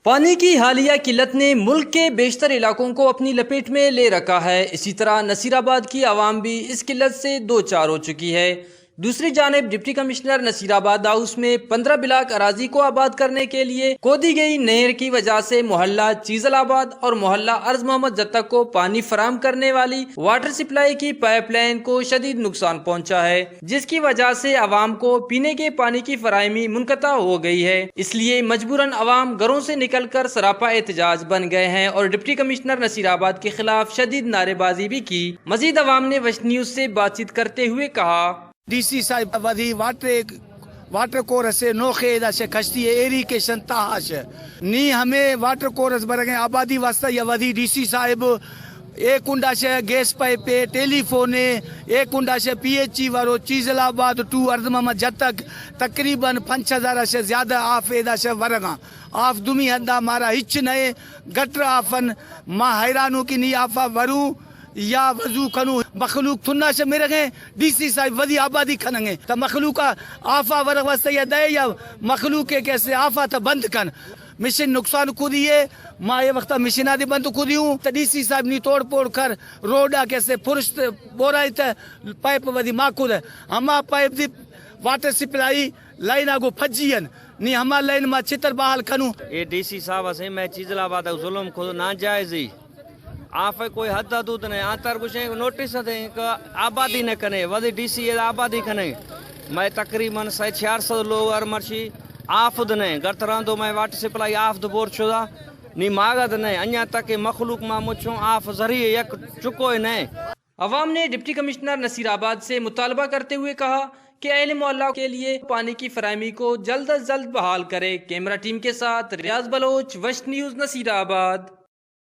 پانی کی حالیہ قلت نے ملک کے بیشتر علاقوں کو اپنی لپیٹ میں لے رکھا ہے۔ اسی طرح نصیر آباد کی عوام بھی اس قلت سے دو چار ہو چکی ہے۔ دوسری جانب ڈپٹی کمشنر نصیر آباد ہاؤس میں پندرہ بلاک اراضی کو آباد کرنے کے لیے کھودی گئی نہر کی وجہ سے محلہ چیزل آباد اور محلہ ارض محمد جتک کو پانی فراہم کرنے والی واٹر سپلائی کی پائپ لائن کو شدید نقصان پہنچا ہے، جس کی وجہ سے عوام کو پینے کے پانی کی فراہمی منقطع ہو گئی ہے۔ اس لیے مجبوراً عوام گھروں سے نکل کر سراپا احتجاج بن گئے ہیں اور ڈپٹی کمشنر نصیر آباد کے خلاف شدید نعرے بازی بھی کی۔ مزید عوام نے وش نیوز سے بات چیت کرتے ہوئے کہا۔ ڈی سی صاحب وثی واٹر، واٹر کورس نوخے ادا شے کشتی ایریگیشن تہا شے۔ نی ہمے واٹر کورس برگیں آبادی واسطہ یا وثی ڈی سی صاحب اے کنڈا شے گیس پائپ، ٹیلی فون، اے کنڈا شے پی ایچ ای ورو، چیزل آباد ٹو ارض محمد جتک تقریباً پنچ ہزار شے زیادہ آف ادا شے ورگاں۔ آف دومی ہندا مارا ہچ نئے، گٹر آفن۔ ما حیرانوں کہ نی آفا وروں یا وضو کنوں۔ مخلوق تھنا شے مرگیں، ڈی سی صاحب وثی آبادی کنگیں۔ تا مخلوق آفا ورگ واسطہ یا دے یا مخلوق کے کیسے آفا تا بند کن۔ مشین نقصان کودی ہے، ما اے وختا مشینا دی بند کودی ہوں۔ تا ڈی سی صاحب نی توڑ پوڑ کر، روڈا کیسے پرشت بورائیت، پائپ وثی ما کود۔ ہما پائپ دی واٹر سپلائی لائنا گو پجی ان۔ نی ہما لائن ما چتر بحال کنوں۔ اے ڈی سی صاحب اسیں، میں چیزل آباد ظلم کھو ناجائزی۔ آف کوئی حد حدود نہیں۔ آنتر گوشیں نوٹس دیں کہ آبادی نہ کنے، وثی ڈی سی اے آبادی کنے۔ میں تقریباً سئے چار سد لوگ ہر مرشی آف دنے۔ گرتراں دو میں واٹر سپلائی آف دو بور شدا۔ نی ماگد نہیں۔ انیا تک کہ مخلوق ما مچھوں آف ذریعے یک چکو نہیں۔ عوام نے ڈپٹی کمشنر نصیر آباد سے مطالبہ کرتے ہوئے کہا کہ اہل محلہ کے لیے پانی کی فراہمی کو جلد از جلد بحال کرے۔ کیمرہ ٹیم کے ساتھ ریاض بلوچ، وش نیوز، نصیر آباد۔